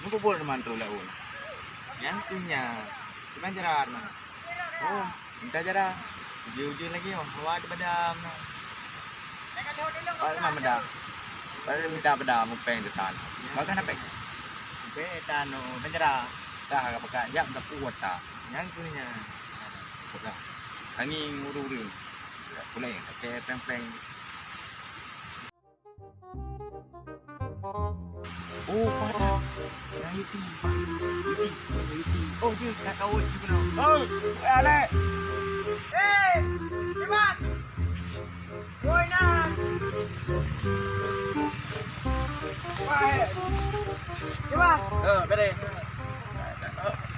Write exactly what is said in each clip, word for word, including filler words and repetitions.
Kubur teuma tu laun. Nyang tu nya. Teuma jara teuma. Oh, minta jara. Ujeuen-ujeuen lagi oh. Hawa di padam. Pak teuma padam. Pak minta padam, mupeng di tan. Makan apa? Mupeng di tan, oh, minta jara. Dah, ka pakai jap, dah kuat tak? Nyang tu nya. Sudah. Tangi nguru-nguru. Boleh, pakai peng-peng. Oh, pada. Yang itu. Itu. Itu. Oh, je, nak kawin je kena. Oh, alek. Eh, Iman. Woi, Nan. Wah, eh. Iman. Eh, bere.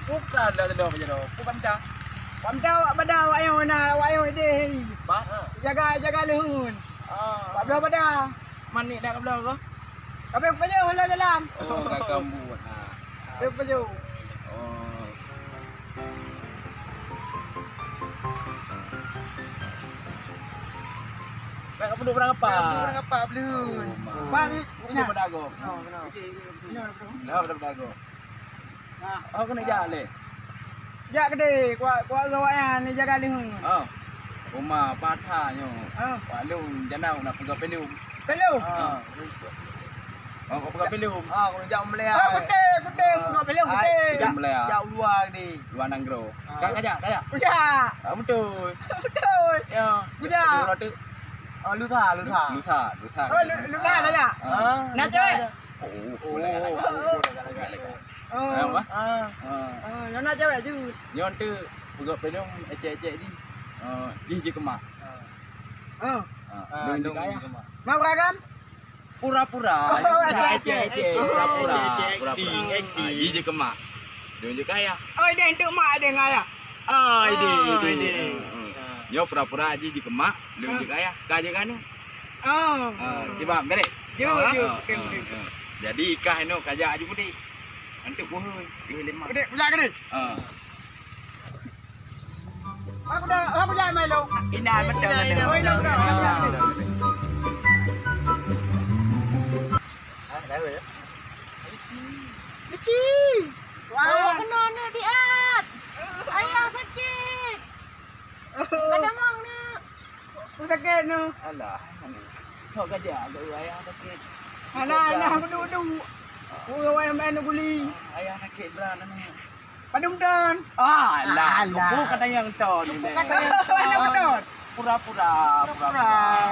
Bukan dah tadi apa je tu. Bukan dah. Pamda awak pada awak yang mana awak yang deh. Bah. Jaga jaga lehun. Ah. Pak bloe pada. Manik dah ka bloe ke? Tapi aku pajoh lah jalan. Oh, ka kambut nah. Tapi aku pajoh. Oh. Baik, kamu duduk barang apa? Duduk barang apa, Blun? Oh, ma. Bang, duduk pada aku. Oh, kenal. Kenal, pada aku. Nah, oh, kena jak leh. Jak keudeh, kuat, kuat gawak nyan, ni jaga leuheung. Oh. Uma patah nyoe. Oh. Wak lôn jana nak peugah pelum. Pelum? Oh. Oh, kau peugah pelum. Ah, kau jak melea. Oh, kuteh, kuteh, peugah pelum, kuteh. Jak melea. Jak luar ni. Luar nanggroe. Ah. Kak, kajak, kajak. Kujak. Ah, betul. Betul. Ya. Kujak. Betul, betul. Oh, lusa, lusa. Lusa, lusa. Oh, lu-, lusa kajak. Ah. Nak cewek? Oh, boleh lah. Oh. Boleh lah. Oh. Apa? Ah. Ah. Ah, nyoe na cewek jeuet. Nyoe tu peugah pelum ecek-ecek jih. Ah, jih jikeumak. Ah. Ah, dong jikaya. Mak beragam? Pura-pura. Oh, ecek-ecek. Ecek-ecek. Pura-pura. Ecek-ecek. Pura-pura. Acting, acting. Ah, jih jikeumak. Dong jikaya. Oh, dia untuk mak dia ngaya. Ah, ini, ini. Ah. Nyoe pura-pura jih jikeumak, dong jikaya. Ka jikanu. Oh. Ah, kiban, beri. Jom, jom. Ah, oke, ah, oke. Ah. Jadi, ikah inoe kajak aju putih. Nanti buhun, dia lemah. Putih, kujak ke ni? Ah. Aku dah, aku dah main lo. Indah, betul, betul. Oh, indah, betul. Ah, dah, ya. Kecil. Wah. Awak kena ni diat. Ayah sakit. Ada mang ni. Pun sakét nyoe. Alah, hok gajah agak ayah sakét. Alah, alah, aku duduk. Ureueng awai main guli. Ayah sakét brat aneuk. Padum ton. Alah, alah. Kupu kata yang ton. Kupu kata yang ton. Pura-pura, pura-pura.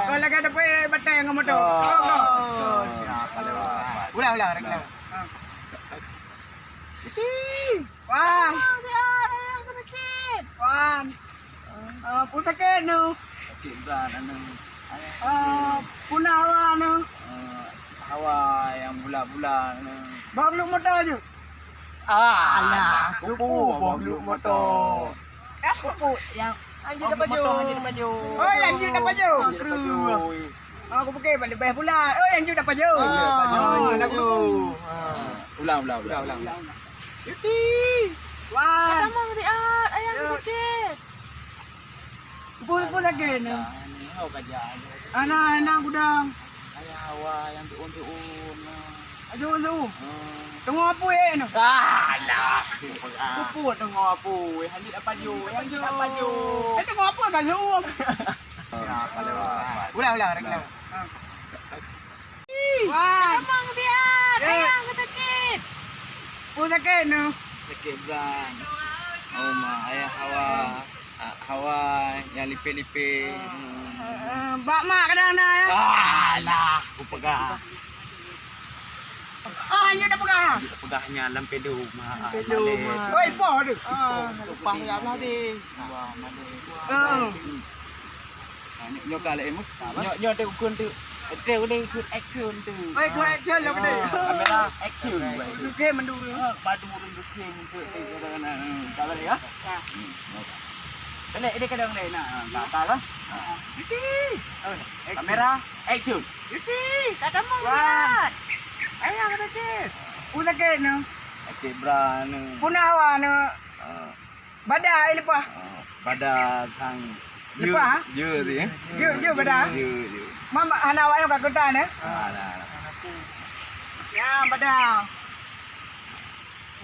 Kau lagi ada pergi batang dengan motor. Oh. Kau, kau. Ya, kalau. Ulang, ulang, ulang. Ha. Iti. Wan. Wan. Ah, pun sakét tu. Sakét brat aneuk. Ah, pun hawa tu. Ah, hawa yang bula-bula tu. Bawa beluk motor je. Ah, alah, kupu bawa beluk motor. Eh, kupu yang anjing dapat motor, anjing dapat. Oh, yang anjing dapat. Anjing dapat. Ah, aku fikir balik beh pula. Oh, yang anjing dapat. Ah, dapat. Ah, aku kupu. Ah. Ulang, ulang, ulang. Ulang, ulang. Yuti. Wan. Kamu ngeliat ayah sakit. Pun, pun sakit ni. Anak, anak gudang. Ayah awak yang tuun-tuun. Aduh, aduh. Tengok apa ya ni? Alah. Kupu tengok apa. Hanya apa jo? Hanya apa jo? Eh, tengok apa kan jauh? Ulang, ulang, ulang. Wah. Kamu ngeliat ayah sakit. Oh, sakét tu. Sakét brat. Oh, ma, ayah hawa. Ah, hawa yang lipeh-lipeh. Ah, bak mak kadang na ya. Alah, aku peugah. Ah, nyoe dah peugah. Peugah nya lam pedo ma. Pedo ma. Oi, poh tu. Ah, lepas ya lah deh. Ah. Ah, nyoe, nyoe ka lé, Mus. Nyoe, nyoe teu ukun teu. Teu udah ikut action tu. Baik, ikut action lah, betul. Kamera action. Oke, mendur. Ah, padu urang oke untuk, eh, kadang-kadang. Hmm, sabar ya. Ya. Hmm, oke. Kena, ini kadang lain. Nah, tak, tak lah. Ah. Cuti. Oh, action. Kamera action. Cuti. Tak kamu lihat. Ayah kata cik. Pun sakét ni. Sakét bra ni. Pun hawa ni. Ah. Bada ai leupah. Ah, bada sang. Leupah, ha? Ye, ye tu, eh? Ye, ye, bada. Ye, ye. Mam, hana awak nyoe ka keutan, eh? Ah, nah, nah. Ya, bada.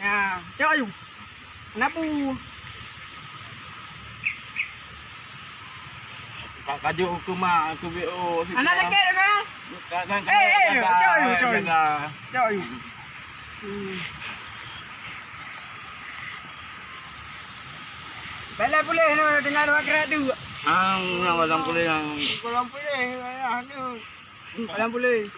Ya, cok ayu. Nabu. Ka, kajok hukum mak, aku B O. Anak sakit, anak. Ka, ka, ka, eh, eh, ka, cok ayu, ka, cok ayu. Ka. Cok ayu. Hmm. Balai puléh ni, tengah dua kerat tu. Ah, nak balang puléh yang. Balang puléh, ayah tu. Balang puléh.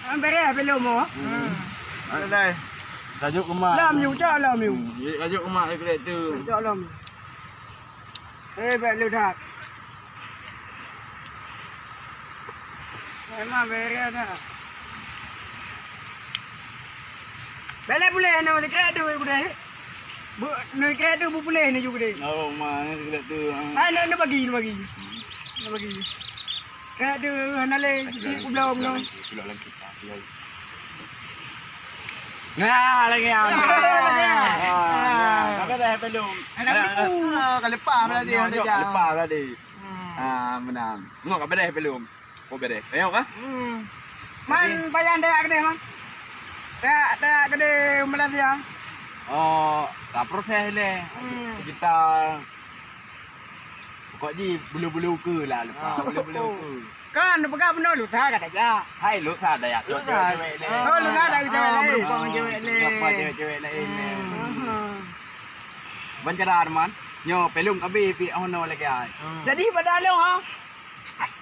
Ah, beres belum, oh? Hmm. Ada dah. Tajuk kemak. Lam you, cok lam you. Hmm, tajuk kemak, kereta tu. Cok lam. Eh, baik lu dah. Memang beres dah. Balai puléh, nak kereta tu, eh, budai. Bu, nui krek tu beupuléh ni ju geude. Oh, ma, nui krek tu, ah. Ah, nui, nui bagi, nui bagi. Nui bagi. Krek tu hana lé, di kublom tu. Nah, lagi ah. Ah, lagi ah. Ah, apa dah belum? Anak tu. Ah, ka leupah lah dia, dia. Leupah lah dia. Hmm. Ah, menang. Ngok apa dah belum? Oh, beres. Ayo kah? Hmm. Man, payah dayak keudeh, man. Dayak, dayak keudeh Malaysia. Oh, ka proses leh. Hmm. Kita pokok ji bulu-bulu ke lah lepas. Ah, bulu-bulu ke. Kan, peugah bunoe lusa ka tajak. Hai, lusa dayak tu, lusa. Cewek-cewek leh. Oh, lusa dayak cewek lain. Ah, merupakan cewek leh. Merupakan cewek-cewek lain leh. Hmm. Ban cara, man. Nyoe, pelung ka abéh, pi, oh, no, lagi ai. Hmm. Jadi, pada lo, ha?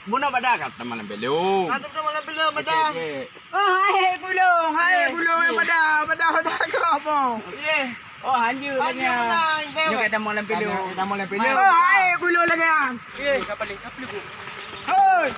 Bunoe bada ka teuma lam pelung. Ka teuma lam pelung, bada. Okey, okey. Oh, hai, bulong, hai, bulong, bada, bada, bada, kau apa? Ye. Oh, hanjeuet lagi. Hanjeuet lah, nyoe ka teuma lam pelung. Ka teuma lam pelung. Oh, hai, bulong lagi. Ye, kapal ni, kapal ni. Hoi.